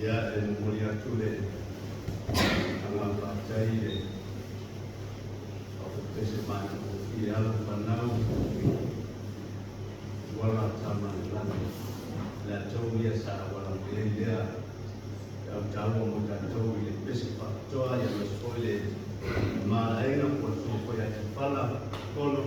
Ia, e momoli atu le agaga faafetai i le faafaitese matagofie alo fanau tuala tama le lagi le atou ia sa auala mai ai lea feau taua mo tatou i le pese faapitoa ia aemaise foi le malaiga po o le fono foi atifala tonu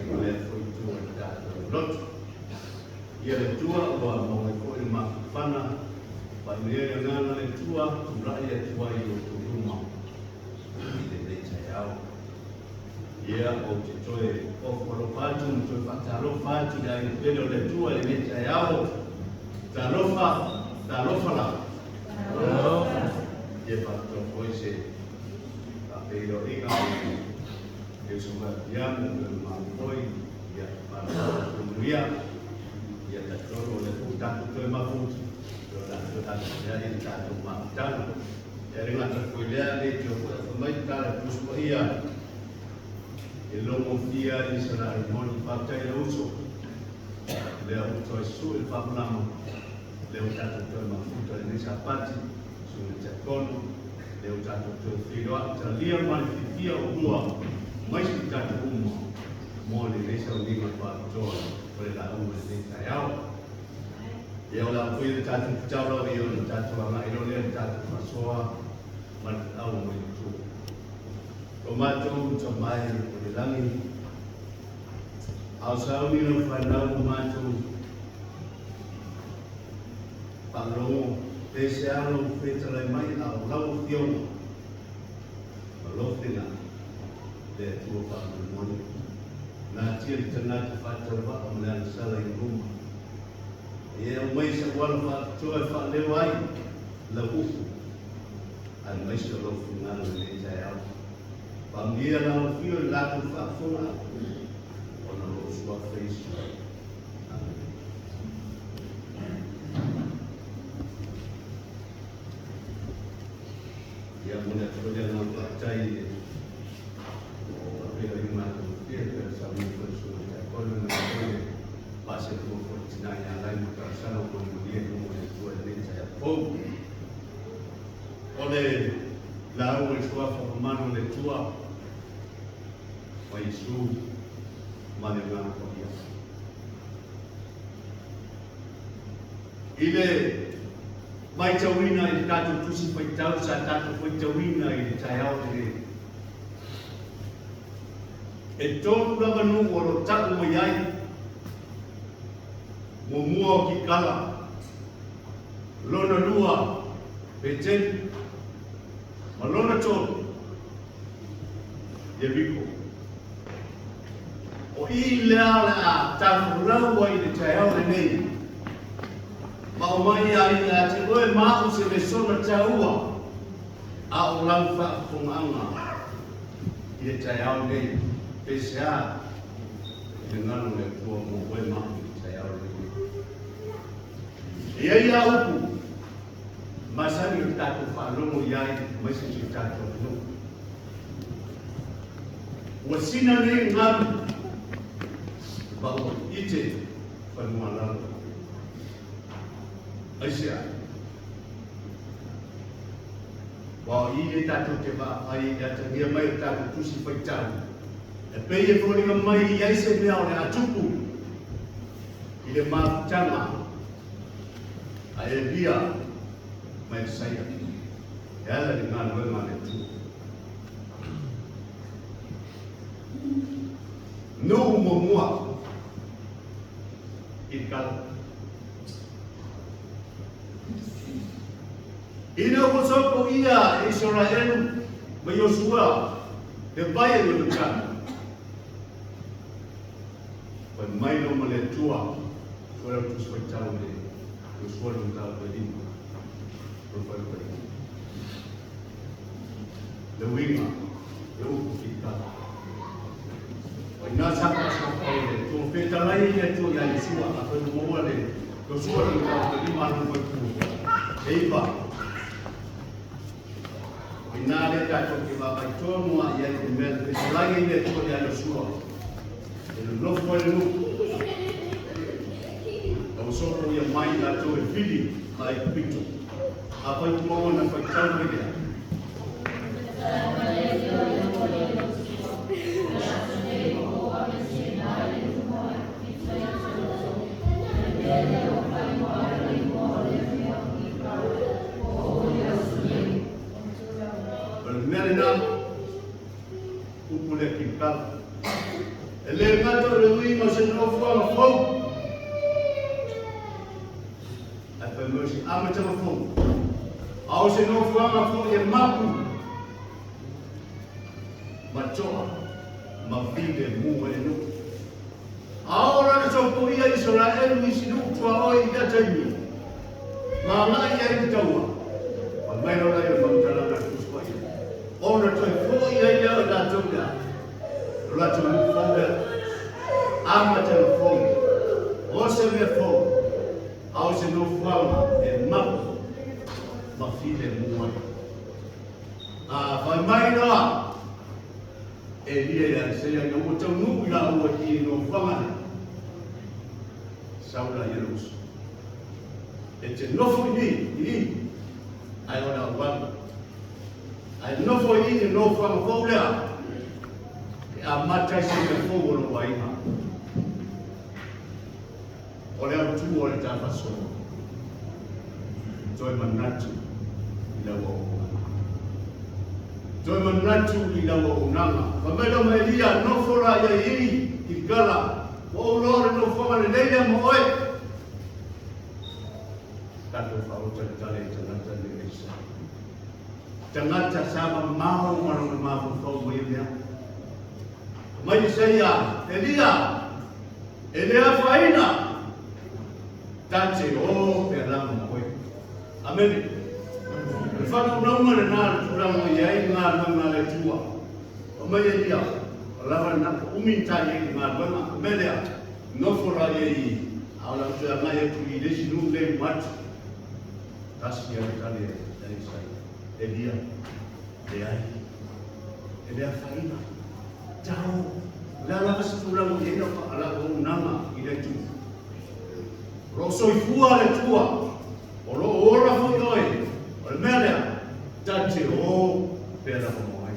ma lea foi itu o le tatou lotu. Ia le Atua ua maua ai foi le mafaufana, faainuia le agaga le Atua, tulai atu ai i outou luma i lenei taeao. Ia, ou te toe ofo alofa atu ma toe faatalofa atu i le aiga pele o le Atua i lenei taeao. Talofa, talofa la. Talofa. Ia faapitoa foi se faafeiloaiga i le uso mai Apiamu, le matou ia faamanuia. Ia talitonu o lea foi ua tatou toe mafuta, o le a toe atoatea ai le tatou mafutaga. Ia le gata foi lea, le toe foi afa mai le tala i Tusi Paia e logofia i sana moni. Faafetai le uso, lea ua toe sui le faamalama, lea ua tatou toe mafuta i lenei Sapati, susuga tiakono, lea ua tatou toe feiloai, talia ma le fiafia o lua mai si tatou uma mo lenei sauniga faapitoa o le lauga i lenei taeao. Ia o le a foi le tatou tatau lava ia o le tatou agai loa lea le tatou faasoa ma le feau mai le Atua. O matou tamai o le lagi, a o sauni lau fanau ma matou faalogo, pe se a lou fetalai mai a o lau afioga ma lou finagalo, le Atua faamolemole. Natia le tagata faatauvaa ma le agasala i luma. E aumai se auala faapitoa e faaleo ai lau upu, aemaise o lou finagalo i lenei taeao. Faamanuia lau afio i le latou faafofoga ona o lou suafa Iesu. Amene. Ia momoli atu foi le agaga faafetai i le faafeiloaiga matagofie e pei ona saunoa foi le Susuga Tiakono ma foi le faaseletua foi i le tina ia Lai ma talosaga ua manuia i luma o le Atua i lenei taeao fou. O le lauga i suafa mamalu o le Atua ma Iesu ma le Agaga Paia. I le matauina i le tatou Tusi Faitau sa tatou faitauina i le taeao lenei, e tolu lava nuu o lo o tau mai ai, muamua o Kikala, lona lua Beteli, ma lona tolu Ieriko. O i lea o le a tafolau ai i le taeao lenei, ma aumai ai ia te oe ma au se lesona taua a o lau faafofogaaga i le taeao lenei, pe se a finagalo o le Atua mo oe ma au i le taeao lenei. E i ai lava upu masani o le tatou faalogo i ai aemaise si o tatou atunuu. Ua sina nei galu ma ua ite fanua lalo. Aisea? Aua o i le tatou te vaavaai i le atagia mai o le tatou Tusi Faitau, e pei e foliga mai i ai se mea o le a tupu i le mafutaga a Elia ma Elisaia e ala i le galuega a le Atua. Nuu muamua i le kala. Ina ua sopo ia e Isaraelu ma Iosua le vai o Ioritana, fai mai lo ma le Atua, sua lau Tusi Faitau le Iosua le mataupu e lima, o le faaiuga. Le uiga, le upu fita. O i ina sa faasoa le Atua, fetalai ai le Atua ia Iosua, afai ua maua le Iosua le mataupu e lima alu fuaipu e iva. O i ina lea tatou te vaavaai tonu lava i ai i le mea na fetalai ai le Atua ia Iosua, e nonofo ai le nuu. A ua sopo ia mai latou e fili ma Aikupito. Afai tumau na faitau mai lea. O le mea lena, upu lea Kilikala. E le gata o le uiga o se nofoaga fou, ae fai mai o se amataga fou, a o se nofoaga foi e mapu ma toa ma filemu ai le nuu. A oo loa ina sopoia Isaraelu i isi nuu tuaoi i lea taimi, ma agai i ai i le taua, fai mai loa lea o le faamatalaga a le Tusi Paia, ona toe foi ai lea o i latou lea, lo latou nuu fou lea, amataga fou, o se mea fou, a o se nofoaga e mapu ma filemu ai. A fai mai loa Elia ia Isaia ina ua taunuu i laua i i nofoaga lea, sau la ia le uso. E te nofo i i, i i, ae o le auala. Ae nofo i i le nofoaga fou lea, e amata ai se mea fou o lou aiga. O le autu o le ta faasolo, toe manatu i lau auaunaga. Toe manatu i lau auaunaga. Fai mai lau Elia, nofo la ia i Gilgala, ua ou loa le nofoaga lelei lea mo oe. Tatou faaota le tala i tagata nei Elisa. Tagata sa mamao ma lona mafaufau ma ia mea. Mai Isaia, Elia, e le afaina, ta te o pea lava ma oe. Amene. O le faanaunauga lena le tulaga o i ai galuega a le Atua. Fai mai Elia, o lava lena, ua umi ni ta i ai i le galuega. O le mea lea, nofo la ia i, a o le a ou toe agai atu i le isi nuu lea i luma atu. Tasi lava le tali a Isaia, Elia, leai, e le afaina. Tau, o le a lava se tulaga o i ai lau auaunaga i le Atua. O lo o soifua le Atua, o lo o ola foi oe. O le mea lea, ta te o pea lava mo ai.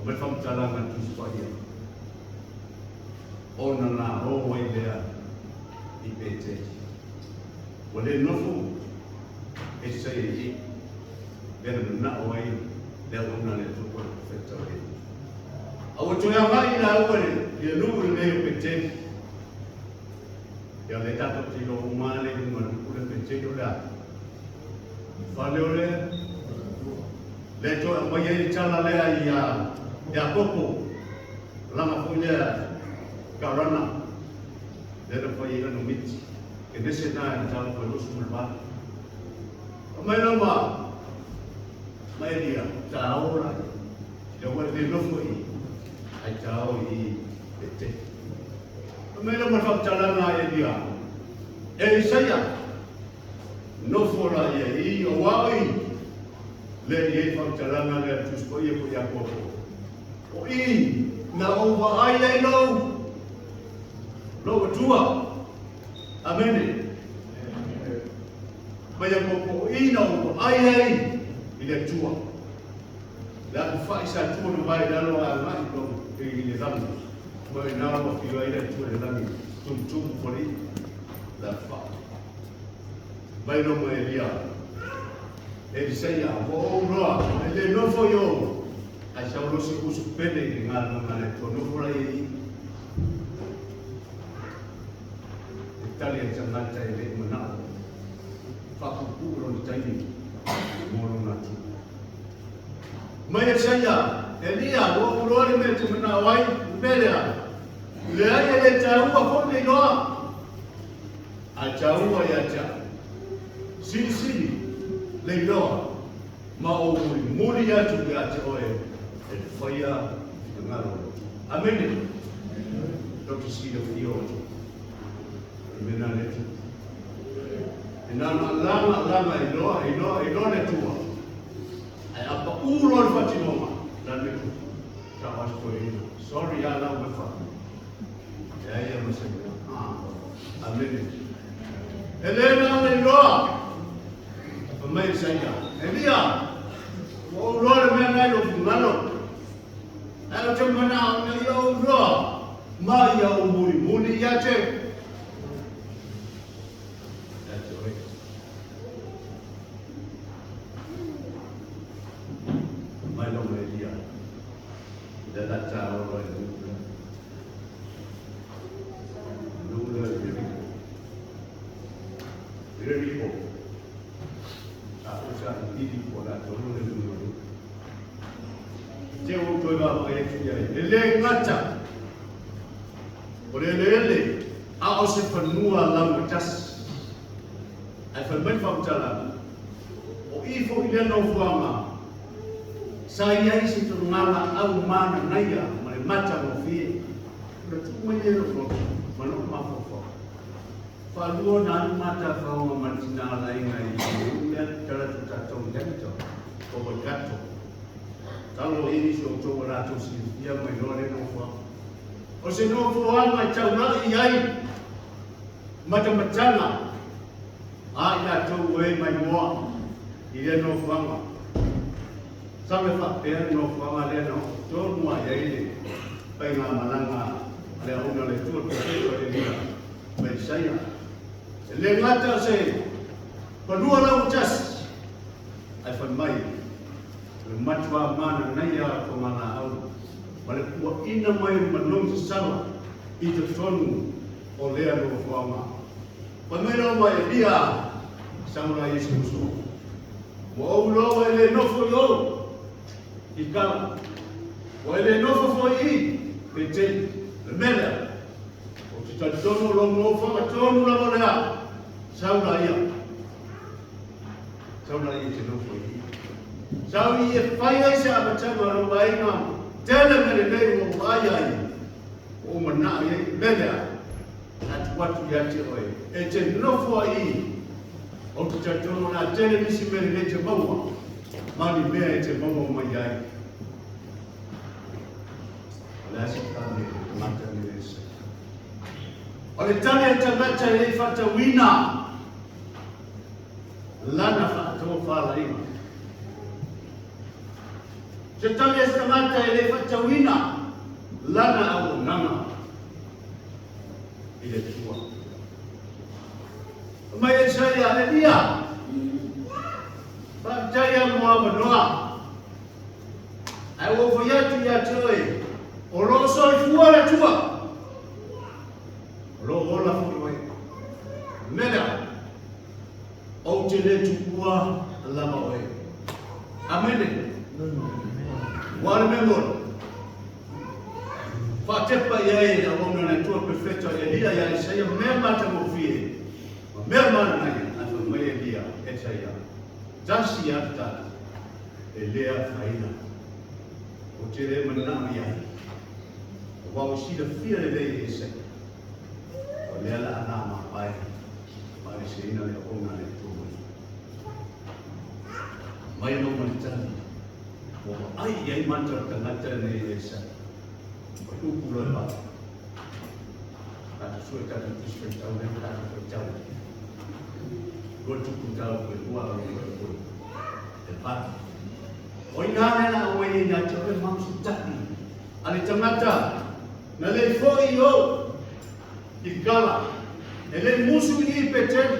O me faamatalaga a le Tusi Paia, ona la o ai lea i Peteli. Ua le nofo e Isaia i i, lea na manao ai le auauna a le Atua po o le profeta o Eli. A ua toe agai laua i le nuu lenei o Peteli. Ia lea tatou te iloa uma lava le iuga o le upu lea Peteli o le a? Fale o le lea toe aumai ai le tala lea ia Iakopo, lana foi lea karana, lea na fai ai lana miti. Kenese na e mataupu e 28. Fai mai lava ma Elia, ta o la ia. Lea ua le nofo i ai ta o i Peteli. Fai mai lava le faamatalaga a Elia, e Isaia, nofo la ia i o au i lea i ai faamatalaga lea le Tusi Paia po Iakopo. O i na ou vaai ai lou Atua. Amene. Mai Iakopo, o i na ou vaai ai i le Atua. Le alu fai sa tua na mai lalo a agai i le lagi. Mai na ua afio ai le Atua i le lagi, tumutumu foli le alu fai. Mai loma Elia, Elisaia, ua ou loa, e le nofo i ou, ai sau losi usu pele i le galuega a le Atua, nofo la ia i. E tali a tagata e le i manao, faapuupuu lona taimi mo lona atunuu. Mai Isaia, Elia, ua ou iloa le mea e te manao ai, le mea lea. Leai, e le taua foi le iloa, ae taua ia te au. Silisili le iloa ma ou mulimuli atu ia te oe e faia finagalo o le Atua. Amene. Tou te silafia o le mea lena le Atua. E na ona laga laga iloa iloa iloa le Atua. Ae a pau loa le faatinoga, la le mea tau aso toeaina. Sorry a lau me fa. Leai ia ma se mea. Ah, amene. E le na ona iloa. Isaia, Elia, ua ou iloa le mea lena i lou finagalo, ae ou te manao ina ia ou iloa ma ia ou mulimuli ia te oe. Mai lau mai Elia, lea la ta o i le nuu lea. Nuu lea i Jeriko. Jeriko. Sa o sa i pili po la tonu le nuu le. Te o toe vaavaai atu i ai. E le gata o le eleele a o se fanua laugatasi. Ae fai mai le faamatalaga, o i foi lea nofoaga sa i ai se togalaau mananaia ma le matagofie. Ona tuu mai lea i lou loto ma lou mafaufau. Faalua ona alu matafaoga ma le tina laina i le nuu lea tala atu tatou i Hamilton o Waikato. Talo i nisi o outou ua latou silafia ma iloa lea nofoaga. O se nofoaga e taulai i ai matamataga a i latou o e maimoa i lea nofoaga. Sau e faapea le nofoaga lea na oo tonu lava i ai le faigamalaga a le auauna a le Atua, le perofeta o Elia ma Isaia. E le gata o se fanua laugatasi, ae fai mai o le matua mananaia o togalaau ma le puaina mai o le manogi sasala i totonu o lea nofoaga. Fai mai lau mai Elia, sau la Iesu uso. Ua ou iloa e le nofo i ou i kala. Ua e le nofo foi i Peteli. Le mea lea, ou te talitonu o lou nofoaga tonu lava lea. Sau la ia. Sau la ia te nofo i i. Sau i e fai ai se amataga o lou aiga. Tele mea lelei ua ou vaai ai. Ua ou manao i ai. Le mea lea, a tuu atu ia te oe e te nofo ai i i. Ou te talitonu o le a tele nisi mea lelei te maua ma ni mea e te maua mai ai. O le a se tali a le tagata nei o Isaia? O le tali a le tagata e le i faatauina lana faatofalaiga. Se tali a se tagata e le i faatauina lana auaunaga i le Atua. Fai mai Isaia, Elia, faafetai lava mo avanoa. Ae ua ou fai atu ia te oe, o lo o soifua le Atua, o lo o ola foi oe. O le mea lea, ou te le tuua lava oe. Amene. Ua o le mea moni. Faatepa i ai le auauna a le Atua perofeta o Elia ia Isaia mea matagofie ma mea mananaia, ae fai mai Elia, Isaia, tasi lava le tala, e le afaina. Ou te le manao i ai, aua ua silafia lelei e Isaia, o lea la a na mavae ma aveseina le auauna a le Atua mai. Mai lou ma le tali, Ua vaai i ai mata o le tagata nei e Isaia. Ua tupu loa e vave. Tatou sue tatou tusi faitau lea ma tatou faitau. Lua tupu mataupu e lua au e tolu. E vave. O ina lea la aumai ai ia te oe mau se tali a le tagata na le foi i ou i kala e le musu i i Peteli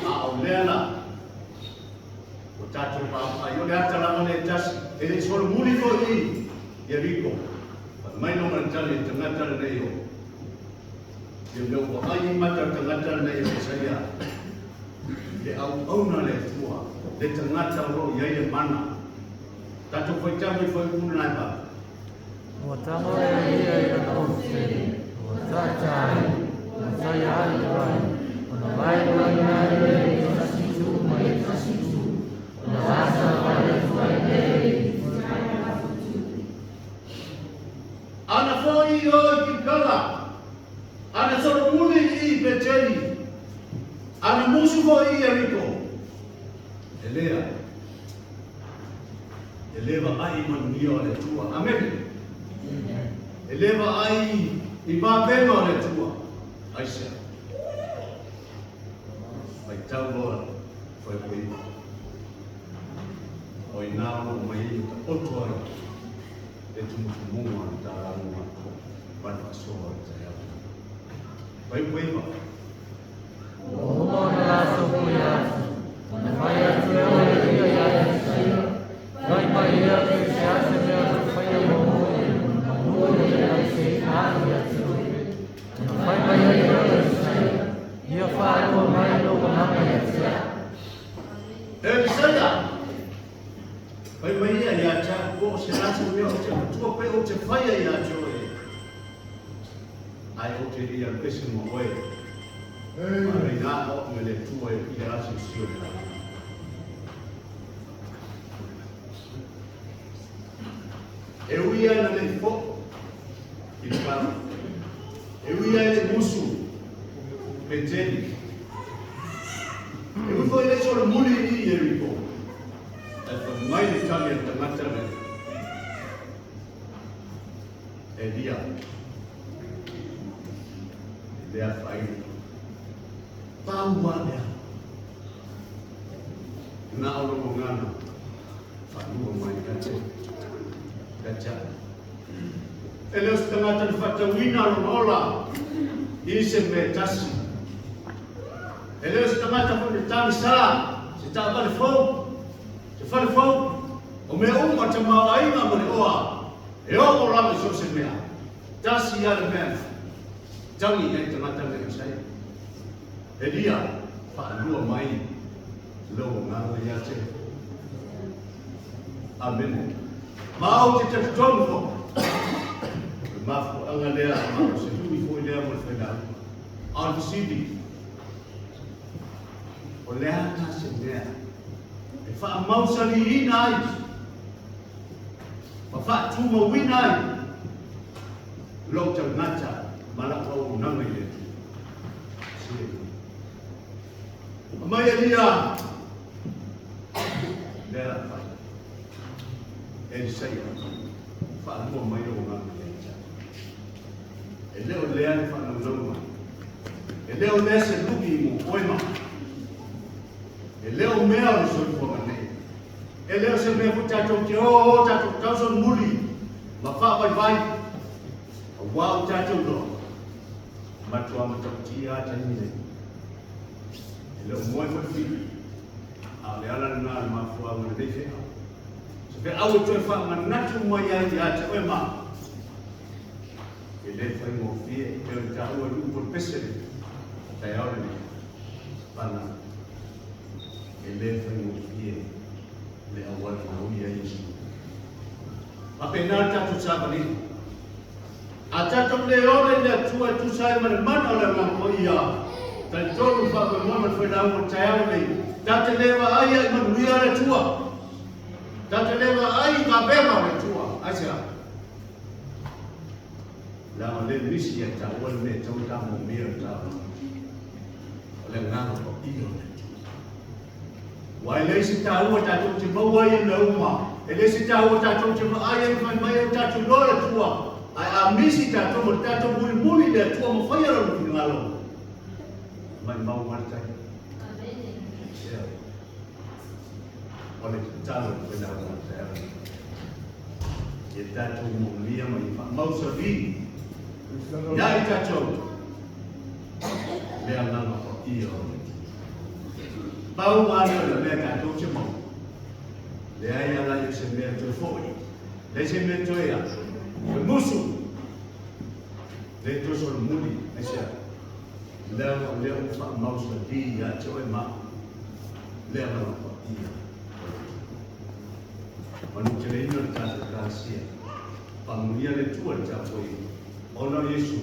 a o lea la Ua tatou vaavaai, o le ata lava lea e tasi, e le i solomuli foi i Ieriko. Fai mai lona le tali i le tagata lenei o ia mea ua vaai ai mata o le tagata lenei o Isaia, le auauna a le Atua, le tagata o lo o i ai le mana. Tatou faitau i fuaiupu lena e vave. Ua tago e Elia i lana ofutele, ua tātā ai, ua taia ai le vai, ona vaeluaina ai lea i le tasi itu ma le tasi itu, ona lata wale atu ai lea i Ana foi i o i Kilkala, ana solomuli i Beteli, ana musu foi i Ieriko. Elea. E le vaai i manuia o le Atua. Amene. E le vaai i vavega o le Atua. Aisea? Faitau loa fuaiupu 9. Faapena ona oo mai ai ma taoto ai le tumutumuga o le talauga ma le faasoa o le taeao. Fuaiupu 9. Ua uma ona la sopoia atu, ona fai atu lea o Eliya ia Elisaia, “Fai mai ia pe o se a se mea ou te faia mo oe, manu e le lauseina au ia te oe.” Ona fai mai ai lea o Elisaia, “Ia faalua mai lou agaga ia te au.” Elisaia, fai mai ia ia te au, po o se a se mea ou te avatua pe ou te faia ia te oe, ae ou te le i alu ese ma oe. Faaleina o me le Atua e i le asiasi o le lagi. E ui ai na le fo i le pala. E ui ai le musu Beteli. E ui foi le solo muli i Yeriko. E fa mai le tali a tagata le Elia. Le a fai. Pau lea. Na o lo ngana. Faalua mai ia te. Ia te au. E le o se tagata na faatauina lona ola i se mea e tasi. E le o se tagata foi na tagisa se taavale fou, se fale fou, o mea uma tamaoaiga ma le oa, e oo lava i so o se mea. Tasi lava le mea tagi i ai tagata le Isaia. Elia, faalua mai lou agaga ia te. Amene. Ma ou te talitonu foi. O le mafuaaga lea ma o se lui foi lea mo le failauga. A o le fesili, o le a na se mea e faamausaliina ai ma faatumauina ai lou tagata ma lau auaunaga i le Atua? Sili. Aumai Elia, lea la fai. Elisaia, faalua mai lou agaga ia te au. E le o lea le faanaunauga. E le o lea se lui mo oe ma. E le o mea o le soifuaga nei. E le o se mea foi tatou te o tatou tausolomuli ma faavaivai. Auā o tatou loa. Matua matautia a taimi nei. E le o moe foi fili. A o le ala lena le mafuaaga lenei feau. Se feau e toe faamanatu mai ai ia te oe ma. E le faigofie e o le taua i upu o le pese le taeao lenei. Pana e le faigofie le auala na ui ai Iesu. Faapena le tatou savaliga. A tatou le ola i le Atua e tusa ai ma le mana o le Agaga Paia, talitonu faamoemoe ma le failauga o le taeao lenei, ta te le vaai ai manuia le Atua. Ta te le vaai i vavega o le Atua. Aisea? Leaga le misi ia taua le mea e tatau ona ta moomia le taaloga. O le Agaga Paia o le Atua. Aua e leai se taua tatou te maua ai i mea uma, e leai se taua tatou te vaai ai fai mai ai tatou iloa le Atua, ae a misi tatou ma le tatou mulimuli i le Atua ma faia lona finagalo, maumau lava le tai. Ea. O le tatalo i le failauga o le taeao lenei. Ia tatou moomia ma ia faamausali ia i tatou le Agaga Paia o le Atua. Pau lava lea o le mea tatou te maua. Leai lava o se mea toe foi. Leai se mea toe a. Toe musu. Le toe solomuli. Aisea? Leaga o lea ua faamausali ia te oe ma le Agaga Paia o le Atua. Manuteleina le tatou Ekalesia. Faamanuia le Atua i le tapuaiga. Ona o Iesu.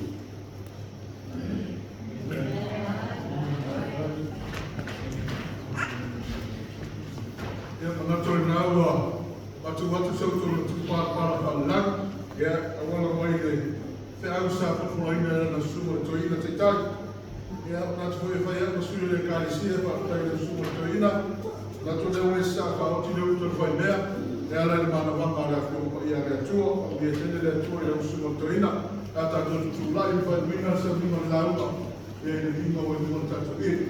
Ia, manatu o lena ua faatu atu se utu o le matupalapala faalelau, ia, auala mai le feau sa folafolaina e lana susuga i le Toeaina Taitai. Ia, manatu foi e fai au ma sui o le Ekalesia e faafetai i le susuga i le Toeaina. Manatu o lea ua e sasaa faaoti le utu a le faimea e ala i le manavaga a le Afioga Paia a le Atua. Faamanuia tele le Atua i lau susuga i le Toeaina. A tatou tutulai ma faaiuina le sauniga o le lauga, ia i le liga ua i luga o le tatou ili.